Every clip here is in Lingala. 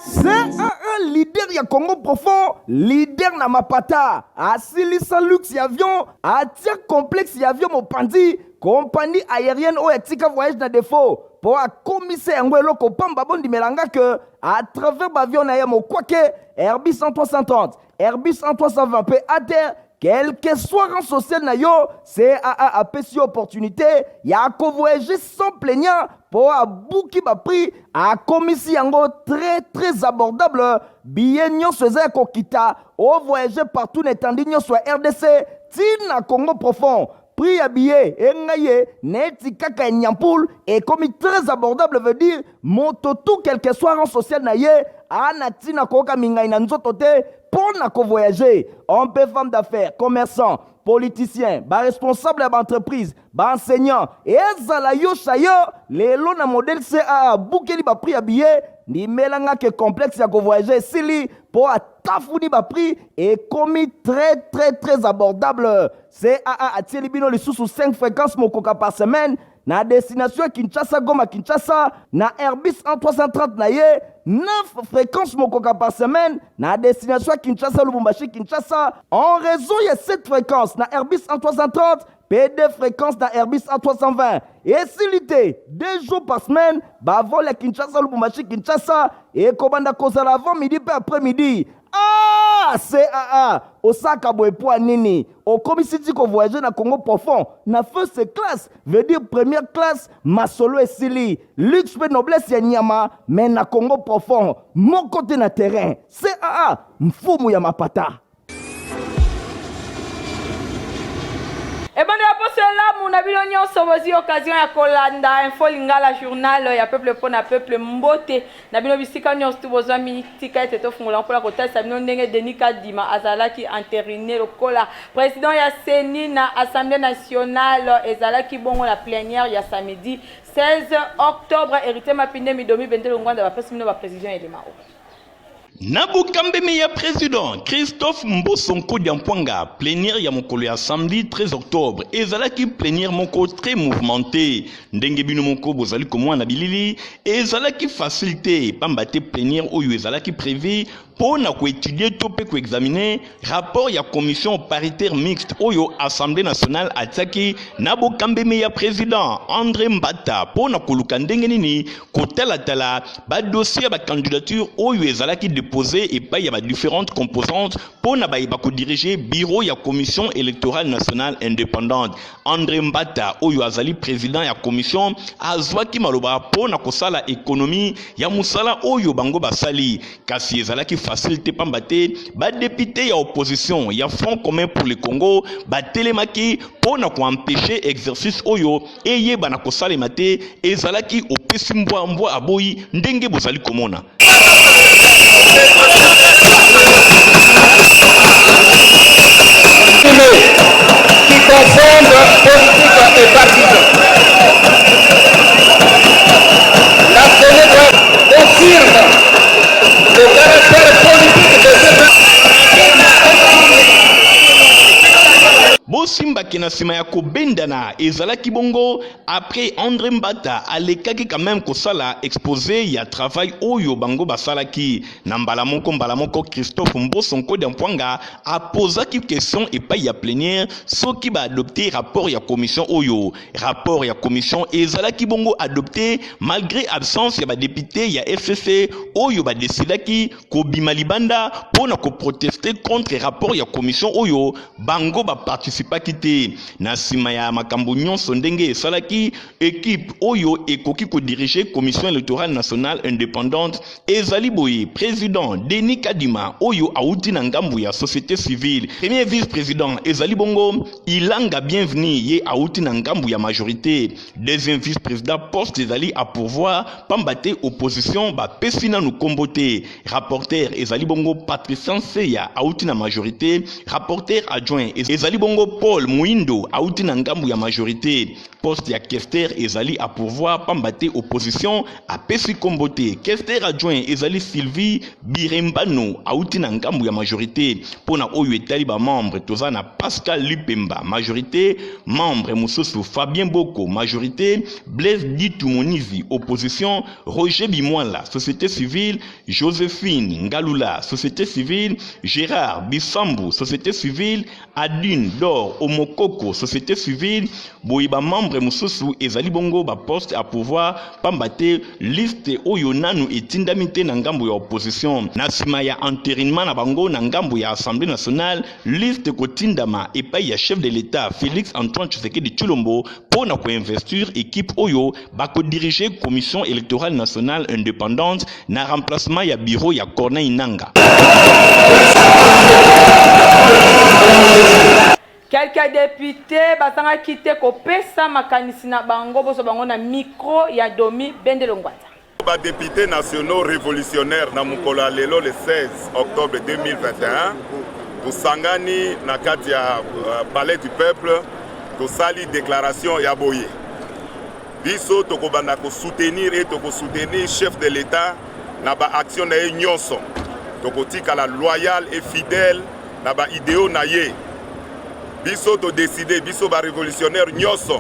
CAA leader ya Congo profond, leader na mapata, asilisa luxe ya avion, atia complexe ya avion mopanzi, compagnie aérienne oyo atika voyage na défaut mpo akomisa yango eloko pamba. Bondimela nga ke à travers baavion na ye mokwake Airbus 330, Airbus 320 mpe ATR, quel que soit rang social na yo, CAA apesi yo opportunité ya kovoyager sans plaignant mpo abuki baprix, akomisi yango très très abordable. Billet nyonso eza ya kokita, ovoyage partout na etandi nyonso ya RDC ntina Congo profond. Prix ya billet engai ye neti kaka ya nyampule, ekomi très abordable, veut dire moto tout, quel que soit rang social na ye, ana ntina koyoka mingai na nzoto te mpo na kovoyage. Homme mpe femme d'affaires, commerçant, politicien, baresponsable ya baentreprise, baenseignant, ezala yo sayo lelo na modèle CAA abukeli baprix ya billet. Ndimelanga ke complexe ya kovoyage esili mpo atafuni baprix, ekomi très très très abordable. CAA atieli bino lisusu 5 fréquences mokoka par semaine na destination ya Kinshasa, Goma, Kinshasa na Airbus 330 na ye, 9 fréquences mokoka par semaine na destination ya Kinshasa, Lubumbashi, Kinshasa, en raison ya 7 fréquences na Airbus 330 mpe 2 fréquences na Airbus A320. Esili te, 2 jours par semaine bavol ya Kinshasa, Lubumbashi, Kinshasa ekobanda kozala avant midi mpe après midi. Ah, CAA osaka boye po nini? Okomisi ti kovoyage na Congo profond na first class, veut dire première classe. Masolo esili, luxe mpe noblesse ya nyama, mais na Congo profond moko te na terrain. CAA, mfumu ya mapata. Ebandela poso elamu na bino nyonso bozwi occasion ya kolanda Info Lingala, journal ya peuple mpo na peuple. Mbote na bino bisika nyonso tu bozwami. Tika ete tofungola mpona kotalisa bino ndenge Denis Kadima azalaki entériné lokola président ya CENI na Assemblée nationale. Ezalaki bongo na plénière ya samedi 16 octobre. Héritier Mapinde, Midomi Bendelo Ngwanda bapesi bino baprécision elema oyo. Na bokambemi ya président Christophe Mboso Nkodia Mpwanga, plénière ya mokolo ya samedi 13 octobre ezalaki plénière moko très mouvementé. Ndenge bino moko bozali komona na bilili, ezalaki facile te, pamba te plénière oyo ezalaki prévu mpo na koétudier to mpe koexaminer rapport ya commission paritaire mixte oyo Assemblée nationale atiaki na bokambemi ya président André Mbata mpo na koluka ndenge nini kotalatala badossier ya bacandidature oyo ezalaki déposé epai ya badifférentes composantes mpo na bayeba kodiriger bureau ya Commission électorale nationale indépendante. André Mbata, oyo azali président ya commission, azwaki maloba mpo na kosala économie ya mosala oyo bango basali. Kasi ezalaki facile te, pamba te badéputé ya opposition ya Front commun pour le Congo batelemaki mpo na koempêcher exercice oyo eyebana kosalema te. Ezalaki opesi mbwa, mbwa aboyi, ndenge bozali komona. Qui confondent politique et partisan. La CENI confirme le caractère politique de cette Bosimbaki na nsima ya kobendana ezalaki bongo. Après, André Mbata alekaki quand même kosala exposé ya travail oyo bango basalaki. Na mbala moko, mbala moko, Christophe Mboso Nkodia Mpwanga apozaki question epai ya plénière soki baadopte rapport ya commission oyo. Rapport ya commission ezalaki bongo adopté malgré absence ya badéputé ya FCC oyo badesidaki kobima libanda mpo na koprotester contre rapport ya commission oyo bango baparticipaki te. Na nsima ya makambo nyonso ndenge esalaki, équipe oyo ekoki kodiriger Commission électorale nationale indépendante ezali boye: président Denis Kadima, oyo awuti na ngambu ya société civile; premier vice président ezali bongo Ilanga Bienvenu, ye awuti na ngambu ya majorité; deuxième vice président, poste ezali à pourvoir, pamba te opposition bapesi nanu nkombo te; rapporteur ezali bongo Patricien Seya, awuti na majorité; rapporteur adjoint ezali bongo Paul Muindo auti na ngambo ya majorité. Poste ya questeur ezali à pourvoir pamba te opposition apesi kombo te. Questeur adjoint ezali Sylvie Birembano auti na ngambo ya majorité. Pona oyo etali ba membre toza na Pascal Lupemba majorité, membre mosusu Fabien Boko majorité, Blaise Ditumonizi opposition, Roger Bimwala société civile, Joséphine Ngalula société civile, Gérard Bisambu société civile, Adune Dor Omokoko société civile. Boye ba membre mosusu ezali bongo ba poste à pouvoir pamba te liste oyo nanu etindami te na ngambo ya opposition. Na nsima ya entérinement na bango na ngambo ya Assemblée nationale, liste kotindama epai ya chef de l'État Félix Antoine Tshisekedi Tshilombo mpo na koinvestir équipe oyo bakodirige Commission électorale nationale indépendante na remplacement ya bureau ya Corneille Nangaa. Quelques députés bazangaki te kopesa makanisi na bango, bozwa bango na micro ya Domi Bendelo Ngwanza. Ba députés nationaux révolutionnaires na mokolo ya lelo le 16 octobre 2021 tosangani na kati ya Palais du Peuple, tosali déclaration ya boye. Biso tokobanda kosoutenir et tokosoutenir chef de l'État na ba action na ye nyonso. Tokotikala loyal et fidèle na ba idéaux na ye. Biso todécide, biso ba révolutionnaire nyonso,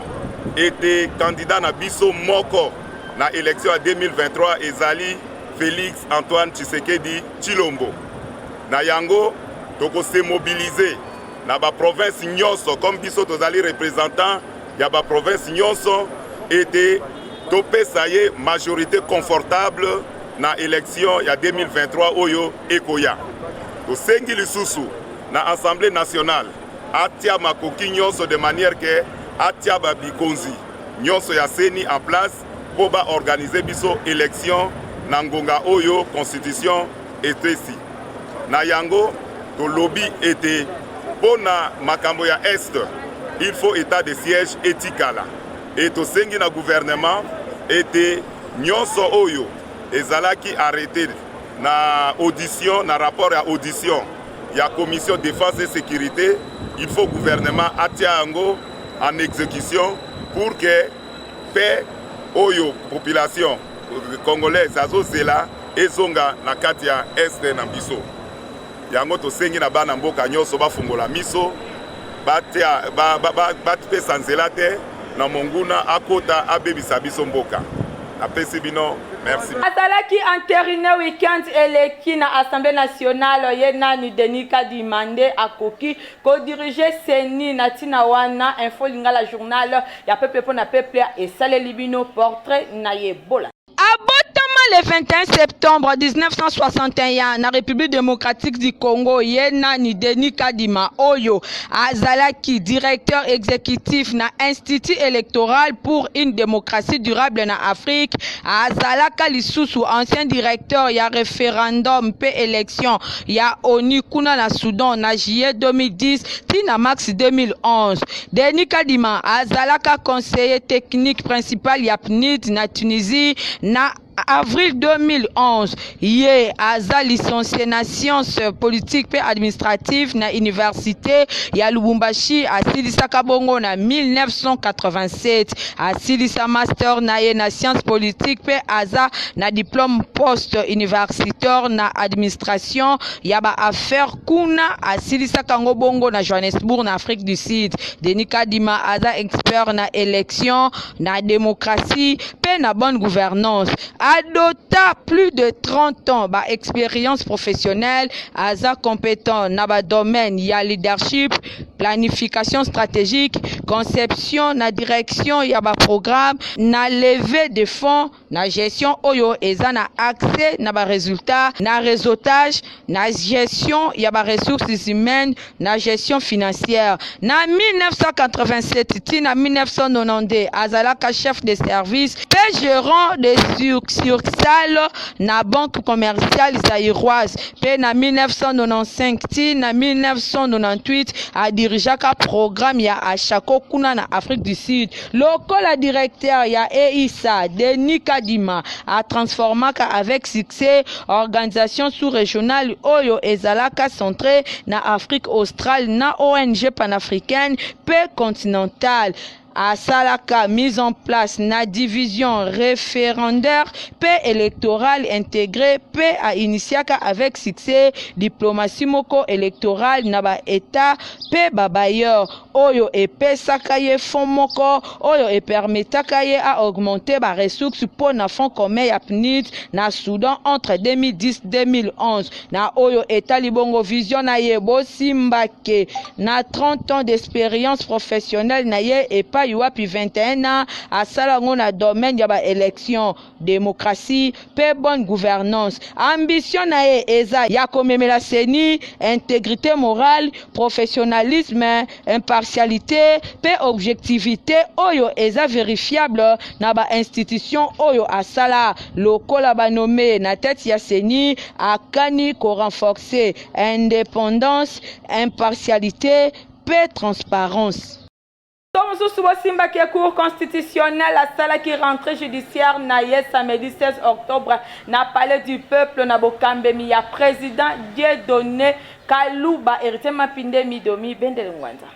ete candidat na biso moko na élection ya 2023 ezali Félix Antoine Tshisekedi Tshilombo. Na yango tokose mobiliser na ba province nyonso, comme biso tozali représentant ya ba province nyonso, ete topesa ye majorité confortable na élection ya 2023 oyo ekoya. Tosengi lisusu na Assemblée nationale atia makoki nyonso de manière ke atia babikonzi nyonso ya CENI en place mpo baorganize biso élection na ngonga oyo constitution epesi. Na yango tolobi ete mpo na makambo ya Est, il faut état de siège etikala, e tosengi na gouvernement ete nyonso oyo ezalaki arrêté na audition, na rapport ya audition ya commission défense et sécurité, il faut gouvernement atia yango en exécution pour que paix oyo population congolaise azozela ezonga na kati ya Est na biso. Yango tosengi na bana mboka nyonso bafungola miso, bapesa ba, ba, ba, nzela te na monguna akota abebisa biso mboka. Napesi bino merci. Azalaki entériné weekend eleki na Assemblée nationale. Ye nani? Denis Kadima nde akoki kodirige CENI. Na ntina wana, Info Lingala, journal ya peuple mpo na peuple, esaleli bino portrait na ye. Bola. Abotama le 21 septembre 1961 na République démocratique du Congo. Ye nani? Denis Kadima oyo azalaki directeur exécutif na Institut électoral pour une démocratie durable na Afrique. Azalaka lisusu ancien directeur ya référendum mpe élection ya ONU kuna na Soudan na juillet 2010 ti na mars 2011. Denis Kadima azalaka conseiller technique principal ya PNUD na Tunisie na avril 2011. Ye aza licencié na science politique mpe administrative na université ya Lubumbashi, asilisaka bongo na 1987. Asilisa master na ye na science politique mpe aza na diplôme post universitaire na administration ya baaffaire. Kuna asilisaka yango bongo na Johannesburg, na Afrique du Sud. Denis Kadima aza expert na élection, na démocratie mpe na bonne gouvernance. Adota plus de 30 ans ba expérience professionnelle. Aza compétent na badomaine ya leadership, planification stratégique, conception na direction ya baprogramme, na levée de fonds, na gestion oyo eza na accès na barésultat, na réseautage, na gestion ya baressources humaines, na gestion financière. Na 1987 ti na 1992, azalaka chef de service mpe gérant de succursale na Banque commerciale zaïroise, mpe na 1995 ti na 1998, adirigeaka programme ya Ashako kuna na Afrique du Sud lokola directeur ya EISA. Denis. Kadima a transformaka avec succès organisation sous-régionale oyo ezalaka centrée na Afrique australe na ONG panafricaine pe continentale. Asalaka mise en place na division referendaire pe electorale integre pe a initiaka avec succès diplomatie moko electorale na ba Etats pe ba bailleurs oyo epesaka ye fonds moko oyo epermetaka ye a augmenter ba ressources po na fonds commun ya PNUD na Soudan entre 2010-2011. Na oyo etali bongo vision na ye, bosimba ke na 30 ans d'experience professionnelle na ye epayi wapi 21 ans asala yango na domaine ya ba elections, democratie pe bonne gouvernance. Ambition na ye eza ya komemela ceni integrite morale, professionnalisme, impartialite pe objectivite oyo eza verifiable na ba institutions oyo asala. Lokola ba nomme ye na tete ya ceni, akani ko renforcer independance, impartialite pe transparence. To mosusu bosimbaki ye Cour constitutionnelle asalaki rentree judiciaire na ye samedi 16 octobre na Palais du peuple na bokambemi ya president Dieudonne Kaluba. Heritier Mapinde Midomi Bendele Ngwanza.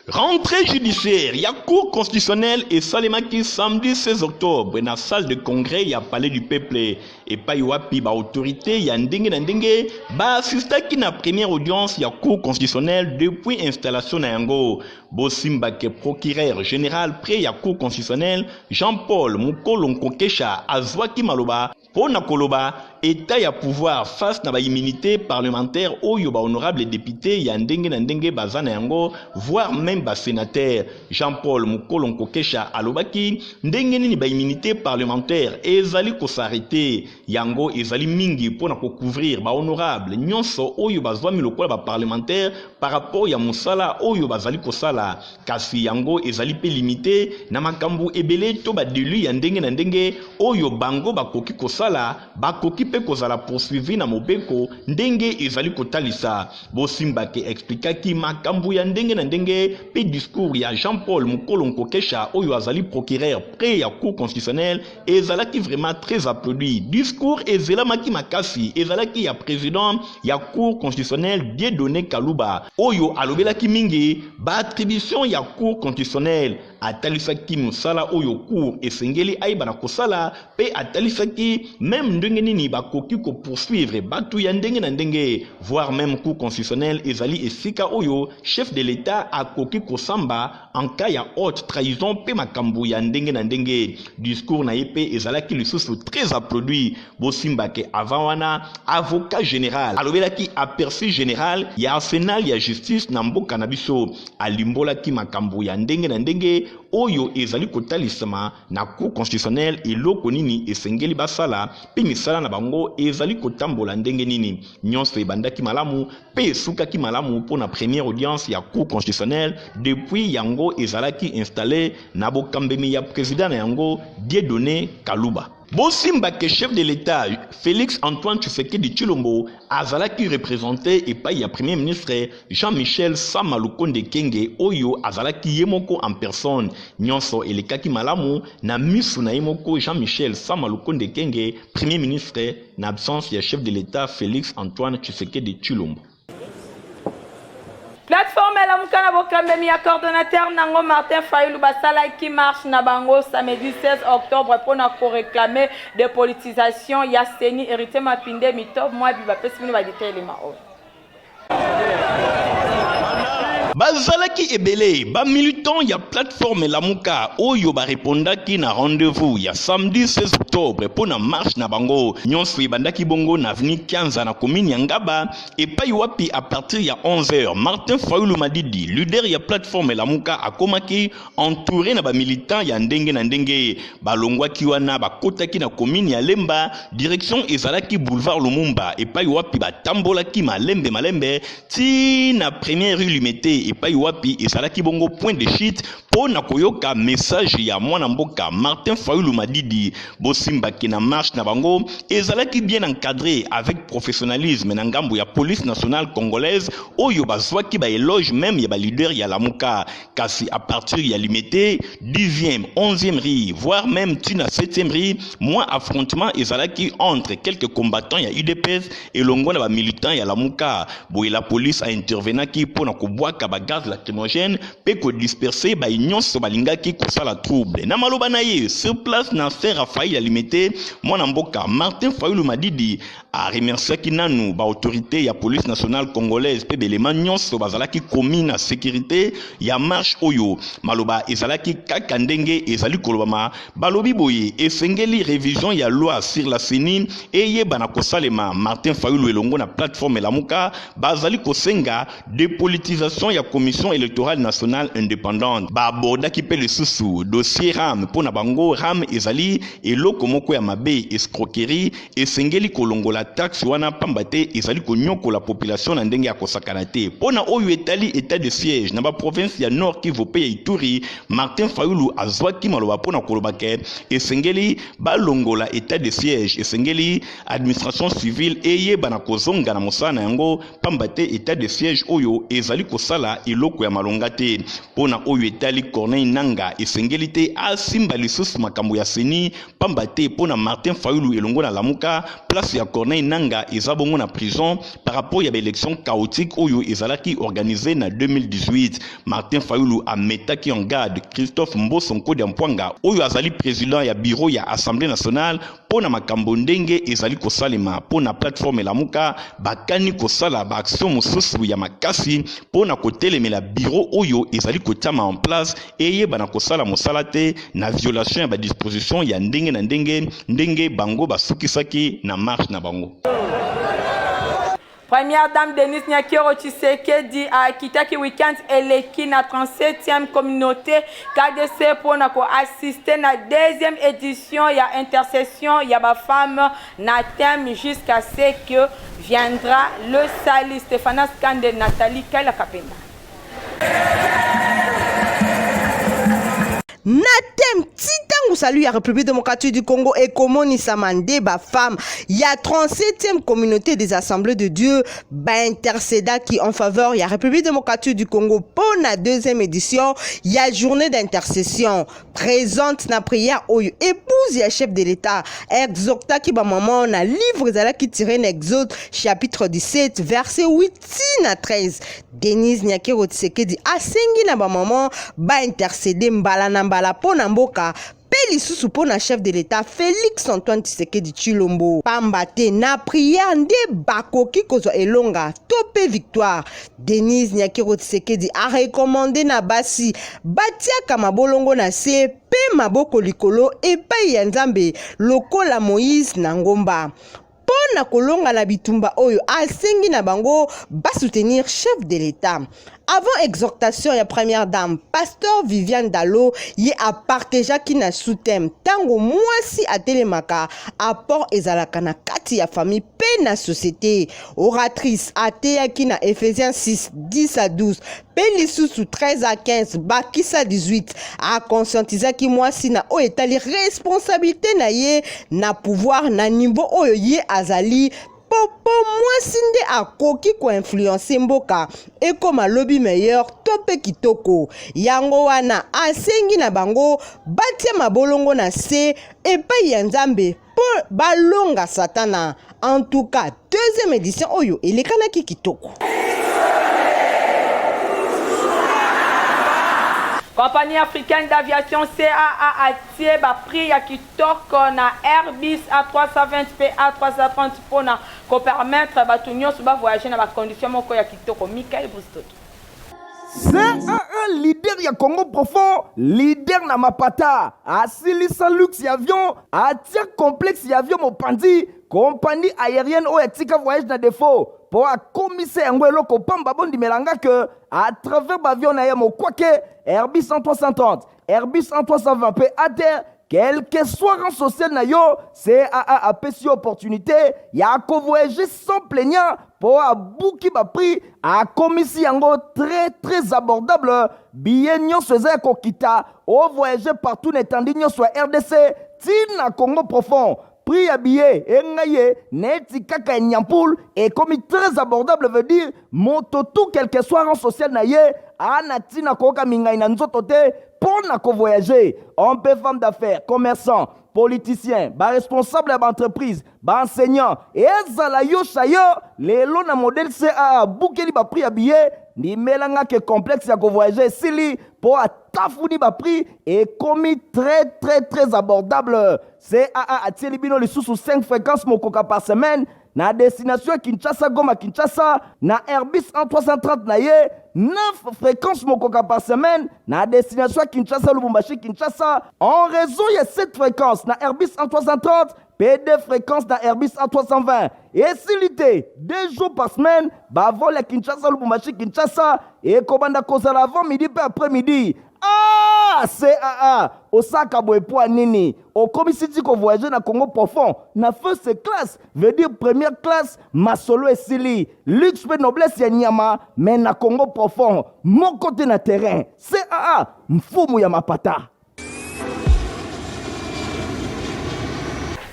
Rentrée judiciaire ya Cour constitutionnelle esalemaki samedi 16 octobre na salle de congrès ya Palais du peuple epai wapi ba autorités ya ndenge na ndenge ba assistaki na première audience ya Cour constitutionnelle depuis installation na yango. Bosimba ke procureur general près ya Cour constitutionnelle Jean-Paul Mukolo Nkokesha azwaki maloba mpo na koloba etat ya pouvoir face na ba immunité parlementaire oyo ba honorable député ya ndenge na ndenge baza na yango, voire même ba sénateur. Jean-Paul Mukolo Nkokesha alobaki ndenge nini ba immunité parlementaire ezali ko s'arrêter. Yango ezali mingi mpo na ko couvrir ba honorable nyonso oyo bazwami lokola ba parlementaire par rapport ya mosala oyo bazali kosala. Kasi yango ezali mpe limite na makambo ebele to ba deluts ya ndenge na ndenge oyo bango bakoki kosala, bakoki mpe kozala poursuivis na mobeko ndenge ezali kotalisa. Bosimba ke explikaki makambo ya ndenge na ndenge mpe discours ya Jean-Paul Mukolo Nkokesha oyo azali procureur près ya Cour constitutionnelle ezalaki vraiment très applaudi. Discours ezelamaki makasi ezalaki ya president ya Cour constitutionnelle Dieudonne Kaluba oyo alobelaki mingi ba attributions ya Cour constitutionnelle, atalisaki mosala oyo Cour esengeli ayebana kosala mpe atalisaki meme ndenge nini bakoki ko poursuivre batu ya ndenge na ndenge, voire meme Cour constitutionnelle ezali esika oyo chef de l'Etat akoki kosamba en cas ya haute trahison mpe makambo ya ndenge na ndenge. Discours na ye mpe ezalaki lisusu très applaudi. Bosimba ke avant wana avocat general alobelaki aperçu general ya arsenal ya justice na mboka na biso, alimbolaki makambo ya ndenge na ndenge oyo ezali kotalisama na Cour constitutionnelle, eloko nini esengeli basala mpe misala na bango ezali kotambola ndenge nini. Nyonso ebandaki malamu mpe esukaki malamu mpo na première audience ya Cour constitutionnelle depuis yango ezalaki installe na bokambemi ya president na yango Dieudonne Kaluba. Bosimba ke chef de l'Etat Felix Antoine Tshisekedi Tshilombo azalaki represente epayi ya Premier ministre Jean-Michel Sama Lukonde Kyenge oyo azalaki ye moko en personne. Nionso elekaki malamu na misu na ye moko Jean-Michel Sama Lukonde Kyenge, Premier ministre na absence ya chef de l'Etat Felix Antoine Tshisekedi Tshilombo. Plateforme Lamuka na bokambemi ya coordonnateur nango Martin Fayulu basalaki marche na bango samedi 16 octobre mpo na koreclamer depolitisation ya CENI. Heritier Mapinde Mitov Mwabi bapesi bino ba detail elema oyo. Bazalaki ebele ba militants ya plateforme Lamuka oyo ba repondaki na rendez-vous ya samedi 16 octobre mpo na marche na bango. Nyonso ebandaki bongo na avenue Kianza na commune ya Ngaba epai wapi à partir ya 11 heures Martin Fayulu Madidi, leader ya plateforme Lamuka, akomaki entouré na ba militants ya ndenge na ndenge. Balongwaki wana bakotaki na commune ya Lemba, direction ezalaki boulevard Lumumba epai wapi batambolaki malembe malembe ti na première rue Limete epai wapi ezalaki bongo point de chute. mpo na koyoka message ya mwana mboka Martin Fayulu Madidi. Bosimbaki na marche na bango ezalaki bien encadré avec professionnalisme na ngambo ya police nationale congolaise oyo bazwaki ba éloge même ya ba leader ya Lamuka. Kasi à partir ya Limete, 10e, 11e rue, voire même ti na 7e rue, mwa affrontement ezalaki entre quelques combattants ya UDPS elongo na ba militants ya Lamuka. Boye la police a intervenaki mpo na kobwaka ba gaz lacrymogène mpe ko disperser baye nyonso balingaki kosala trouble. Na maloba na ye sur place na Saint-Raphaël ya Limete, mwana mboka Martin Fayulu Madidi a remerciaki nanu ba autorités ya police nationale congolaise mpe belema nyonso bazalaki komi na sécurité ya marche oyo. Maloba ezalaki kaka ndenge ezali kolobama, balobi boye esengeli révision ya loi sur la CENI eyebana kosalema. Martin Fayulu elongo na plateforme Lamuka bazali kosenga dépolitisation ya commission électorale nationale indépendante. Baabordaki mpe lisusu dossier RAM. Mpo na bango, RAM ezali eloko moko ya mabe, escroquerie, esengeli kolongola taxe wana pamba te ezali konyokola population na ndenge ya kosakana te. Mpo na oyo etali état de siège na baprovince ya Nord Kivu mpe ya Ituri, Martin Fayulu azwaki maloba mpo na koloba ke esengeli balongola état de siège, esengeli administration civile eyebana kozonga na mosala na yango, pamba te état de siège oyo ezali kosala eloko ya malonga te. Mpo na oyo etali Corneille Nanga, esengeli te asimba lisusu makambo ya CENI, pamba te mpo na Martin Fayulu elongo na Lamuka, place ya Corneille Nanga eza bongo na prison par rapport ya baélection chaotique oyo ezalaki organisé na 2018. Martin Fayulu ametaki en garde Christophe Mboso Nkodia Mpwanga oyo azali président ya bureau ya Assemblée nationale mpo na makambo ndenge ezali kosalema. Mpo na plateforme Lamuka, bakani kosala baaction mosusu ya makasi mpo na kotelemela bureau oyo ezali kotiama en place eyebana kosala mosala te na violation ya badisposition ya ndenge na ndenge, ndenge bango basukisaki na marche na bango. Première dame Denise Nyakeru Tshisekedi akitaki weekend eleki na 37e communauté KDC mpona koassister na deuxième édition ya intercession ya bafemme na thème "Jusqu'à ce que viendra le salut". Stéphanas Kande, Nathalie Kaila Kapenda. Na thème "Ti ntango salut ya République démocratique du Congo ekomonisama", nde bafemme ya 37e communauté des Assemblées de Dieu baintercédaki en faveur ya République démocratique du Congo mpo na deuxième édition ya journée d'intercession. Présente na prière oyo, épouse ya chef de l'État exhortaki bamama na livre ezalaki tiré na Exode chapitre 17 verset 8 ti na 13. Denise Nyakeru Tshisekedi asengi na bamama baintercéder mbala na mbala mpo na mboka mpe lisusu mpo na chef de l'État Félix Antoine Tshisekedi Tshilombo, pamba te na prière nde bakoki kozwa elonga to mpe victoire. Denise Nyakeru Tshisekedi arecommander na basi batiaka mabolongo na se mpe maboko likolo epai ya Nzambe lokola Moïse na ngomba mpo na kolonga na bitumba oyo. Asengi na bango basoutenir chef de l'État. Avant exhortation ya première dame, pasteur Viviane Dalo ye apartageaki na sous-thème "Ntango mwasi atelemaka, apport ezalaka na kati ya famille mpe na société". Oratrice ateyaki na Ephésiens 6 10 à 12 mpe lisusu 13 à 15 bakisa 18. Aconscientisaki mwasi na oyo etali responsabilité na ye na pouvoir na niveau oyo ye azali, mpo mwasi nde akoki koinfluencer mboka ekóma lobi meilleur to mpe kitoko. Yango wana asengi na bango batia mabolongo na se epai ya Nzambe mpo balonga Satana. En tout cas, deuxième édition oyo elekanaki kitoko. Compagnie africaine d'aviation CAA atie baprix ya kitoko na Airbus A320 mpe A330 mpona kopermettre bato nyonso bavoyage na bacondition moko ya kitoko. Michael Brustoto. CAA, leader ya Congo profond, leader na mapata, asilisa luxe ya avion, atia complexe ya avion mopanzi, compagnie aérienne oyo atika voyage na défaut mpo akomisa yango eloko pamba. Bondimelanga ke à travers baavion na ye mokwake Airbus 330, Airbus 320 mpe ATR. Quel que soit rang social na yo, CAA apesi yo opportunité ya kovoyager sans plaignant mpo abuki baprix, akomisi yango très très abordable. Billet nyonso eza ya kokita, ovoyage partout na etandi nyonso ya RDC ti na Congo profond. Prix ya billet engai ye neti kaka ya nyampul ekomi très abordable, veut dire moto tout quel que soit rang social na ye ana ntina koyoka mingai na nzoto te mpo na kovoyage. Homme mpe femme d'affaires, commerçant, politicien, baresponsable ya baentreprise, baenseignant, ezala yo sayo lelo na modèle CAA abukeli baprix ya billet. Ndimelanga ke complexe ya kovoyage esili mpo atafuni baprix ekomi très très très abordable. CAA atieli bino lisusu 5 fréquences mokoka par semaine na destination ya Kinshasa, Goma, Kinshasa na Airbus A330 na ye, 9 fréquences mokoka par semaine na destination ya Kinshasa, Lubumbashi, Kinshasa en raison ya 7 fréquences na Airbus A330 mpe 2 fréquences na Airbus A320. Esili te, 2 jours par semaine bavol ya Kinshasa, Lubumbashi, Kinshasa ekobanda kozala avant midi mpe après midi. Ah, CAA osaka boye mpo nini okomisi ti kovoyage na Congo profond na first class, veut dire première classe. Masolo esili, luxe mpe noblesse ya nyama, mais na Congo profond moko te na terrain. CAA, mfumu ya mapata.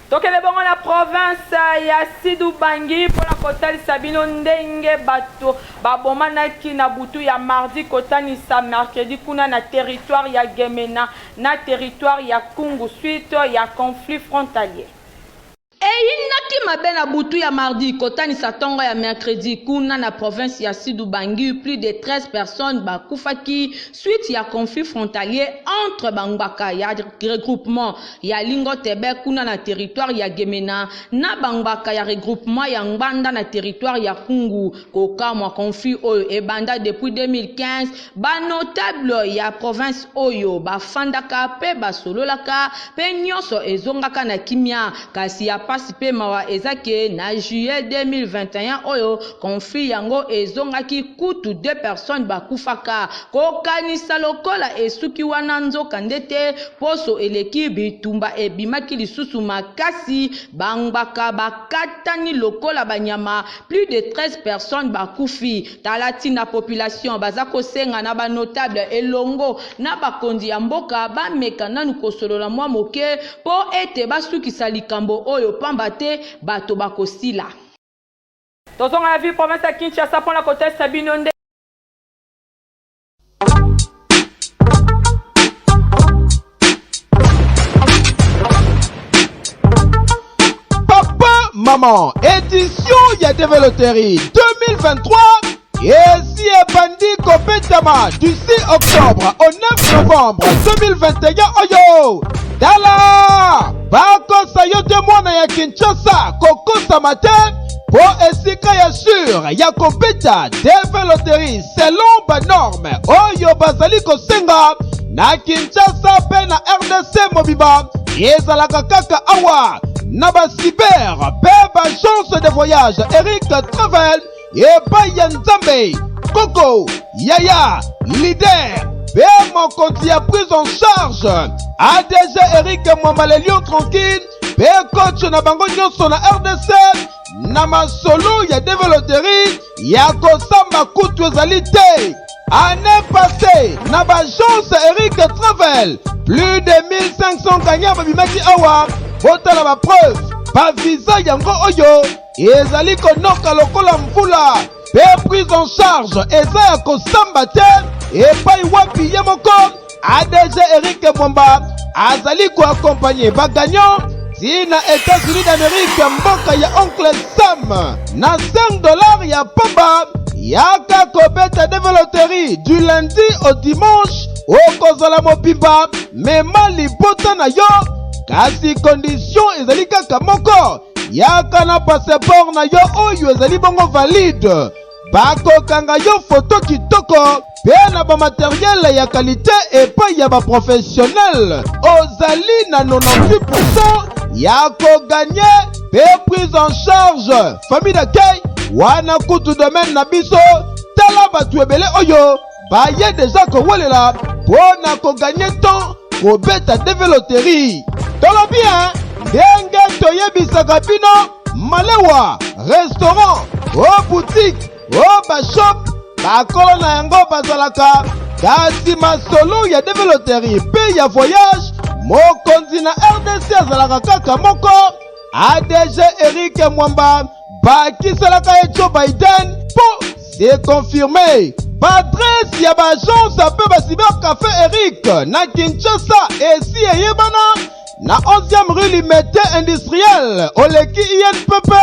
Tokende bongo na province ya Sud-Ubangi mpona kotalisa bino ndenge bato babomanaki na butu ya mardi kotanisa mercredi kuna na territoire ya Gemena na territoire ya Kungu suite ya conflit frontalier. Eyindaki mabe na butu ya mardi kotanisa ntongo ya mercredi kuna na province ya Sud-Ubangi. Plus de 13 personnes bakufaki suite ya conflit frontalier entre bangbaka ya regroupement ya Lingotebe kuna na territoire ya Gemena na bangbaka ya regroupement ya Ngbanda na territoire ya Kungu. Kokamwa, conflit oyo ebanda depuis 2015. Banotable ya province oyo bafandaka mpe basololaka mpe nyonso ezongaka na kimia, kasi ya pasi mpe mawa eza ke na juillet 2021 oyo conflit yango ezongaki, kutu deux personnes bakufaka. Kokanisa lokola esuki wana, nzoka nde te. Poso eleki bitumba ebimaki lisusu makasi, bangbaka bakatani lokola banyama, plus de 13 personnes bakufi. Tala ntina population baza kosenga na banotable elongo na bakonzi ya mboka bameka nanu kosolola mwa moke mpo ete basukisa likambo oyo, pamba te bato bakosila. Tozonga na ville province ya Kinshasa mpona kotesta bino nde Papa, maman, édition ya DV Loterie 2023 esi ebandi kobetama du 6 octobre au 9 novembre 2021 oyo. Tala, bakosa yo te, mwana ya Kinshasa, kokosama te mpo esika ya sur ya kobeta DV Loterie selon banorme oyo bazali kosenga na Kinshasa mpe na RDC mobimba ezalaka kaka awa na bacyber mpe baagence de voyage Eric Travel, epai ya Nzambe Koko Yaya, leader mpe mokonzi ya prise en charge, ADG Eric Mwamba le Lion tranquille, mpe coach na bango nyonso na RDC na masolo ya DV Loterie. Ya kosamba kutu ezali te. Année passée, na baagence Eric Travel, plus de 1500 gagnants babimaki awa. Botala bapreuve, bavisa yango oyo ezali konoka lokola mvula, mpe prise en charge eza ya kosamba te, epai wapi ye moko ADG Eric Mwamba azali koakompagne bagagnant ti na États-Unis d'Amérique, mboka ya oncle Sam, na 5 $ ya pamba. Yaka kobeta DV Loterie du lundi au dimanche, okozala mobimba, mema libota na yo, kasi condition ezali kaka moko: yaka na passeport na yo oyo ezali bongo valide, bakokanga yo foto kitoko mpe na bamateriel ya qualité epai ya baprofessionnel. Ozali na 98% ya kogagner mpe prise en charge famille d'accueil wana kutu domaine na biso. Tala bato ebele oyo baye deja kowelela mpo na kogagner temps. kobeta DV Loterie. Tolobi hein, ndenge toyebisaka bino malewa, restaurant, o boutique, o bashop, bakolo na yango bazalaka kasi masolo ya DV Loterie mpe ya voyage, mokonzi na RDC azalaka kaka moko, ADG Eric Mwamba bakiselaka ye Joe Biden mpo c'est confirmé. Baadresse ya baagence mpe bacybercafé Eric na Kinshasa esi eyebana na 11e rue Limete industrielle oleki INPP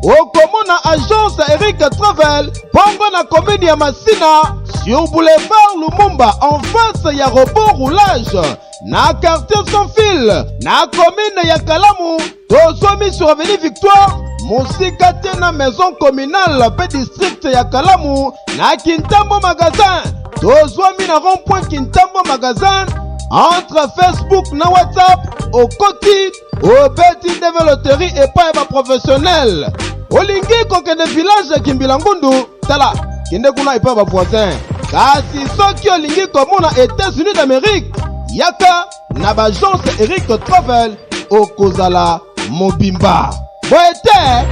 okomona agence Eric Travel bongo na commune ya Masina sur boulevard Lumumba en face ya robot roulage na quartier sans fil na commune ya Kalamu tozwami sur avenue Victoire mosika te na maison communale mpe district ya Kalamu na Kintambo magasin tozwami na rond point Kintambo magasin entre Facebook na WhatsApp okoti obeti ndenge loterie epai ya baprofessionnel olingi kokende village ya Kimbila Ngundu tala kende kuna epai ya bavoisin kasi soki olingi komona États-Unis d'Amérique yaka na baagence Eric Travel okozala mobimba boye te.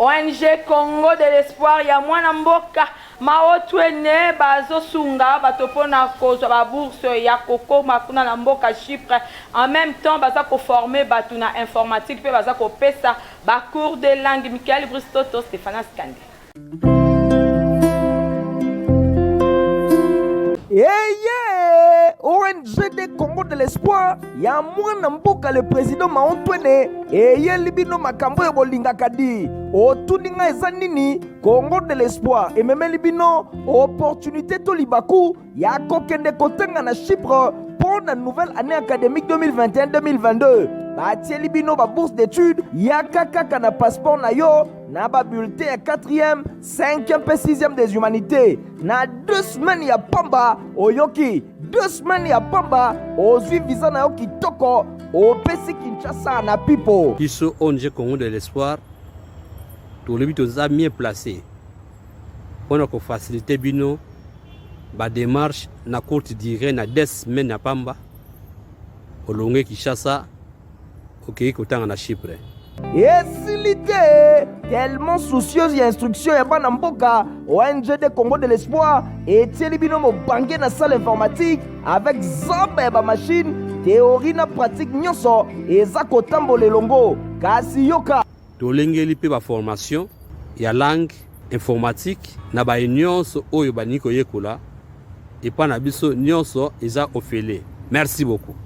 ONG Congo de l'espoir ya mwana mboka Maotwene bazosunga bato mpona kozwa ba bourse ya kokoma kuna na mboka Chypre. En même temps baza koformer bato na informatique mpe baza kopesa ba cours de langue. Michael Bristoto, Stephanas Kande. Eye ONG de Congo de l'espoir ya mwana mboka le président Maontwene eyeli bino makambo oyo bolingaka di otuni nga eza nini Congo de l'espoir ememeli bino opportunité to libaku ya kokende kotanga na Chypre mpo na nouvelle année académique 2021-2022 batieli bino ba bourse d'études yaka kaka na passeport na yo na ba bulletin ya 4e 5e mpe 6e des humanités na 2 semaines ya pamba oyoki 2 semaines ya pamba ozwi visa na yo kitoko opesi Kinshasa na pipo. Biso ONG Congo de l'espoir tolobi toza mieux placé mpona kofacilite bino bademarche na courte durée na 2 semaines ya pamba olonge Kinshasa okei kotanga na Chypre. Esili te tellement soucieuse ya instruction ya bana mboka ONG de Congo de l'espoir etieli bino mobange na salle informatique avec zamba ya bamashine théorie na pratique nyonso eza kotambola elongo kasi yoka Tolengeli mpe ba formation ya langue informatique na baye nyonso oyo balingi koyekola epa na biso nyonso eza ofele. Merci beaucoup.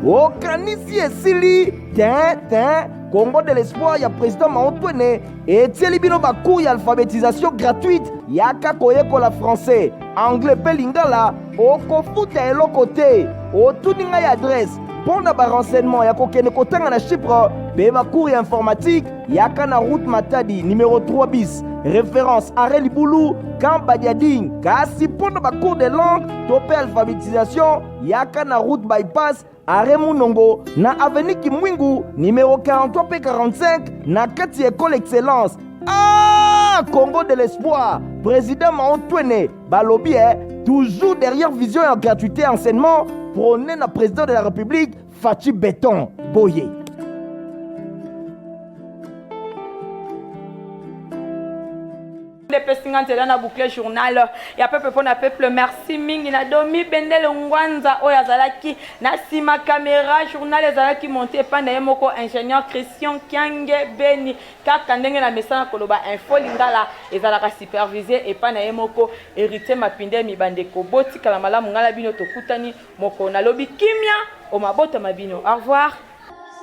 Okanisi esili te te Congo de l'espoir ya président Maotwene etieli bino ba cours ya alphabetisation gratuite yaka koyekola français anglais mpe lingala okofuta eloko te otuni ngai adresse mpo na barenseignement ya kokende kotanga na chypre mpe bacours ya informatique yaka na route matadi numero 3 bis référence arrêt libulu camp badiading kasi mpo na bacours de langue to mpe alphabetisation yaka na route bypass Arrêt Munongo na avenue Kimwingu numéro 43 pe 45 na kati ya école excellence. Ah, Congo de l'espoir, président Maontwene balobi eh, toujours derrière vision ya gratuité enseignement prôné na président de la République Fatshi Béton Boye. Epesi nga nzela na boucle journal ya peuple mpo na peuple. Merci mingi na Domi Bendele Ngwanza oyo azalaki na nsima kamera. Journal ezalaki monte epai na ye moko ingénieur Christian Kiange Beni, kaka ndenge na mesana koloba info lingala ezalaka supervise epai na ye moko Héritier Mapindemi. Bandeko botikala malamu, ngai na bino tokutani moko nalobi kimia o mabota ma bino. Au revoir.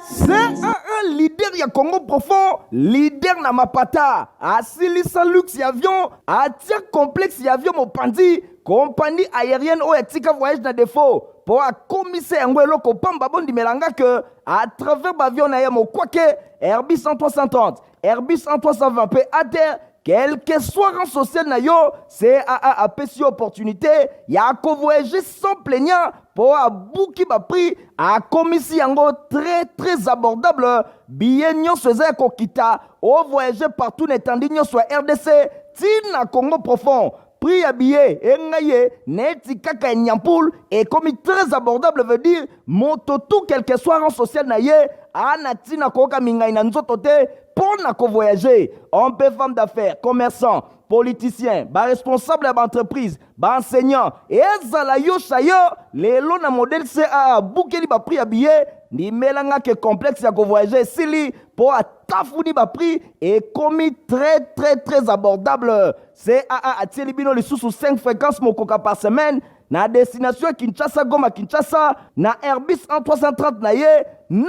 CAA leader ya Congo profond, leader na mapata, asilisa luxe ya avion, atia complexe ya avion mopanzi, compagnie aérienne oyo atika voyage na défaut po akomisa yango eloko pamba. Bondimela nga que à travers baavion na ye mokwake Airbus 330, Airbus 320 mpe ATR. Quel que soit rang social na yo, CAA apesi yo opportunité ya kovoyager sans plaignant mpo abuki baprix, akomisi yango très très abordable. Billet nyonso eza ya kokita, ovoyage partout na etandi nyonso ya RDC ti na Congo profond. Prix ya billet engai ye neti kaka ya nyampul ekomi très abordable, veut dire moto tout, quel que soit rang social na ye, ana ntina koyoka mingai na nzoto te mpo na kovoyage. Homme mpe femme d'affaires, commerçant, politicien, baresponsable ya baentreprise, baenseignant, ezala yo sayo lelo na modèle CAA abukeli baprix ya billet. Ndimelanga ke complexe ya kovoyage esili mpo atafuni baprix, ekomi très très très abordable. CAA atieli bino lisusu 5 fréquences mokoka par semaine na destination ya Kinshasa, Goma, Kinshasa na Airbus A330 na ye, 9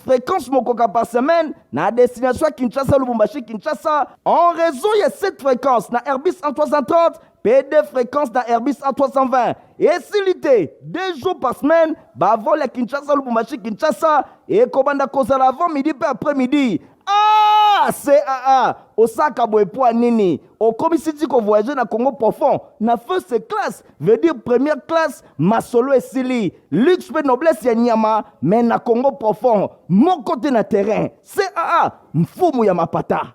fréquences mokoka par semaine na destination ya Kinshasa, Lubumbashi, Kinshasa en raison ya 7 fréquences na Airbus A330 mpe 2 fréquences na Airbus A320. Esili te, 2 jours par semaine bavol ya Kinshasa, Lubumbashi, Kinshasa ekobanda kozala avant midi mpe après midi. Ah, CAA osaka boye po nini? Okomisi ti kovoyage na Congo profond na first class, veut dire première classe. Masolo esili, luxe mpe noblesse ya nyama, me na Congo profond moko te na terrain. CAA, mfumu ya mapata.